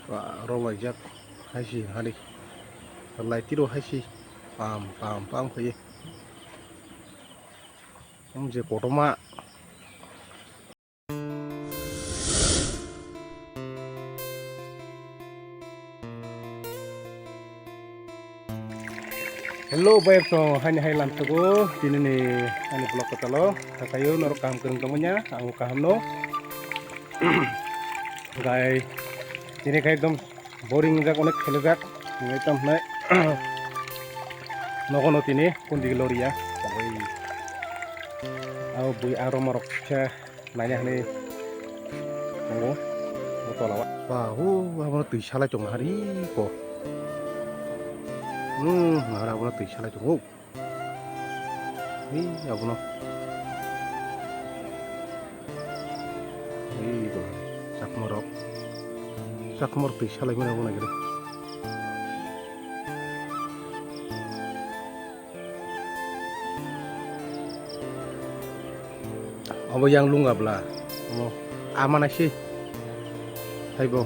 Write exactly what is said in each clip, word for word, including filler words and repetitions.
Ba, rok laijak hai si hari. Lai tiro hai si. Pam, pam, pam khaye. Ang je kotorma. Hello, bayar song, hani hai lam sugo, tini ni ani vlog katalo, kakayo norok kaham kwrwng tongmanya, ang kaham no. Gai, tini khai ekdom boring jak, onek khele jak, ngai tam hnai. Nogo no tini, kundi loriya, abo bui aro morok khe. Naina hwnwi tongo, o tola o. Ba, o, abono twi salai tongo, hari ko. Hmm, nara abono twi salai tongo. Ei, abono. Ei, bo, chakmorok. Chakmor twi salai mani abono gede. Obo yang lungabla, omo amana se, taibo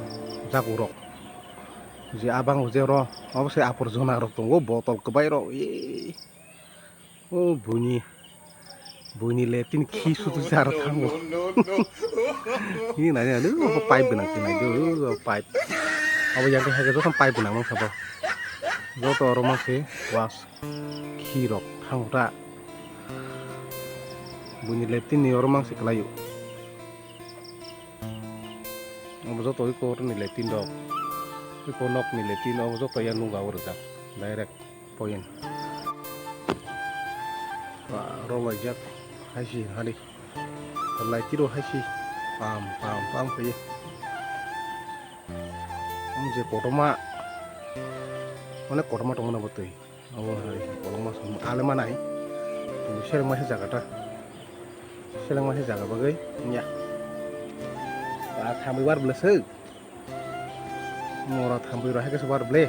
jakurok, je abang je oro, obo se aporjona rok tongo, botol kwbai rok, ee, o buini, buini le tini khi sutu jar thango. Hi nai nai, obo pipe gwnang se nai, obo pipe, obo yang khe hai khe joto pipe gwnang nang sabo, joto oro ma se wash. Khirok thango ta. Buini latrine ni oro mang se kwlaio. Obo joto iko ni latrine rok. Iko nok ni latrine obo joto yang nukha o rijak. Direct point. Ba, rok laijak. Hai si hari. Lai tiro hai si. Pam, pam, pam khaye. Ang je kotorma. Onek kotorma tongo na bo twi. Obo hai kolokma song ale manai. Seleng masa jaga ta. Seleng masa jaga bagwi ya. Ba thamwi bar ble se. Mora thamwi ro hai khe bar ble.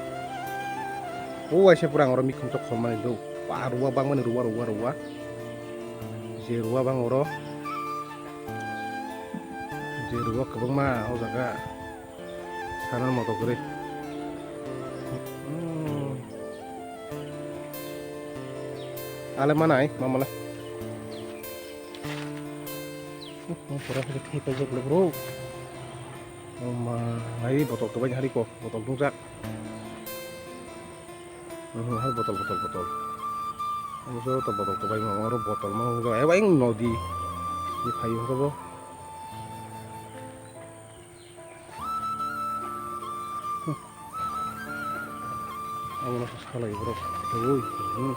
O waisa pura ang oro mikhum chok khormani do. Ba ruwa bangmani ruwa ruwa ruwa. Je ruwa bang oro. Je ruwa kwbangma o jaga. Sana moto kwrwi. Hmm. Ale manai, mamale. Hmm, pura khe thai paijak le bro. Oh ma, hai botol kwbai hari ko, botol dungjak. Hmm, hai botol, botol, botol. Omo joto botol kwbai ma, oro botol ma, oro, eh, bai nodi. Ni phaio oro bo. Abono se salai borok. Oi, hmm.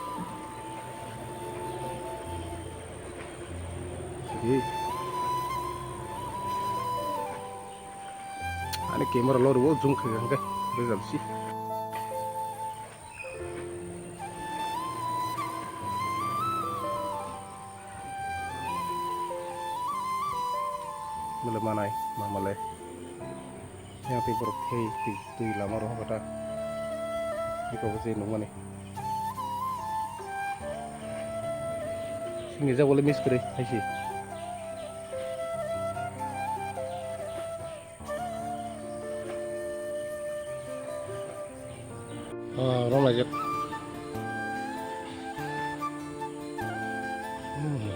Sidi. Ani camera lo rwo zoom khe hwnkhe result si. Mele manai, mamale. Yang tei borok thei, twi, twi lama rohor kata. Iko bo je nungmani. Sini ja bole miss kwrwi, hai si. Ah, rom laijak. Hmm.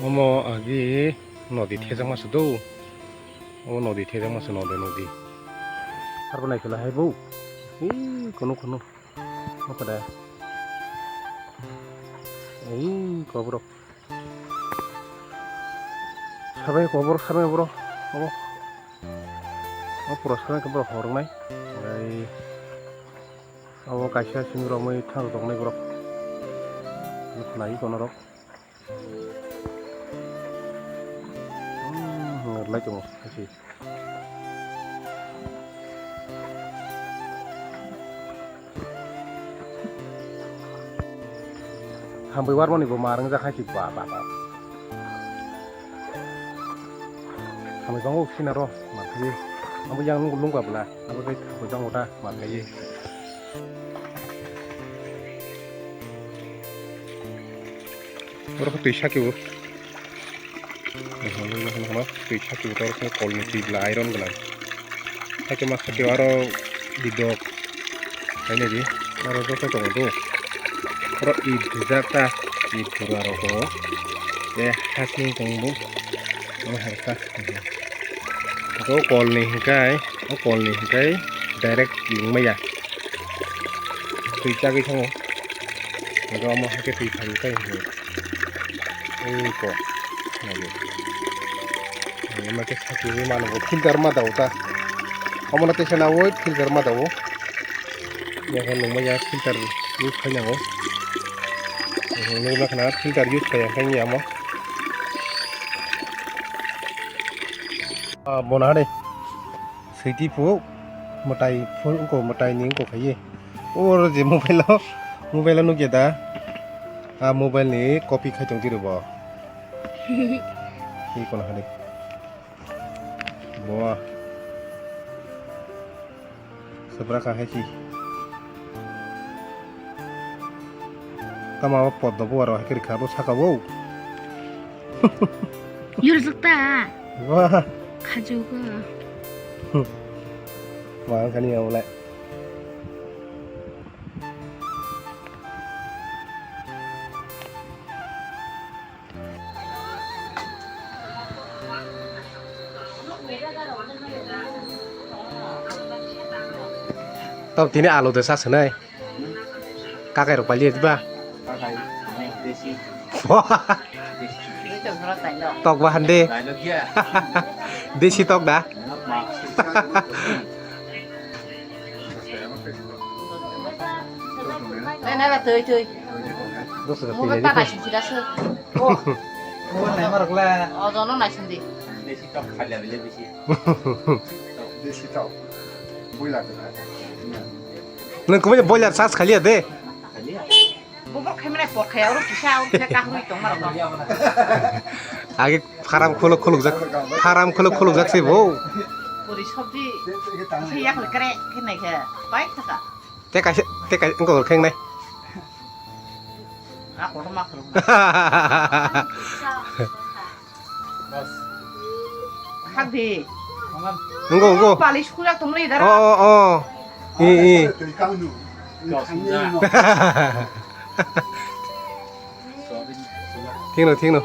Omo agi nodi thejakma se do. O nodi thejakma se nodi nodi. Arbo nai kela hai bo. Ih, kunu kunu. Apa da? Ih, kobrok. Sabai kobrok, sabai kobrok. Omo. O pura sabai kobrok hornai. Ai. Abo kaisa simi romwi thang toknai borok. Nukhnai kono rok. Hmm, ngerlai tongo, hai se. Hambai warmani bo ma ringjak hai se ba, ba, ba. Hambai bango sina ro, ma thangwi. Abo yang nung lungba bwla. Abo khe thapoi jang uta ma khaye. Oro khe twi saki o. Twi saki o, oro khe kol ni twi bwla iron gwnang. Saki ma saki o aro bidok. Kainwi di, aro joto tongo do. Oro it bujak ta, it bura rok tongo. Tei hasing tongo bo, oro hai ta. Oro kol ni hinkai, o kol ni hinkai direct lingmaya. Twi chagwi thango. Oro omo hai khe twi phai tai hinwi. Ei ko. Nai di. Nai ma khe saki wi mano bo filter ma daw ta. Omo na tesa na wi filter ma daw. Ya khe nung ma ya filter use khai nango. Nung ma khana filter use khai ya khai ni amo. Ah, bona hade. Switi phu mwtai phone wngkho, mwtai ni wngkho khaiwi. Oro je mobile o, mobile o nukya da. A mobile ni copy khai tong tiro bo. Hi kono hani. Bo. Sabra ka hai si. Tama o poddo bo aro hai khe rikha bo saka bo. Yurjak ta. Wah. Khajugo. Wah, kani ya ulai. Tok tini alu de sa swnai. Kakai rok pailiya diba? Kakai, eh, desi. Wah. Desi. Tok bahan de. Desi tok da. Eh, nara tui, tui. Dos hajar. Mungkin tak kasih tidak se. Oh. Oh, nama rok la. Oh, jono nai sindi. Desi tok khalia bile bisi. Desi tok. Boiler tok. Nang kumanya boiler charge khalia de. Khalia. Bubur khaimani por khaya oro kisa oro kisa kahrui tongma rok. Age farm kholo kholok jak, farm kholo kholok jak se bo. Puri sabji se yak le kre khe nai khe pai thaka. Te kaisa, te kaisa, engko kheng nai. A kotor ma khoro. Khak di. Engko, engko. Palis khulak tong le dara. Oh, oh, oh. I, i. Thikno, thikno.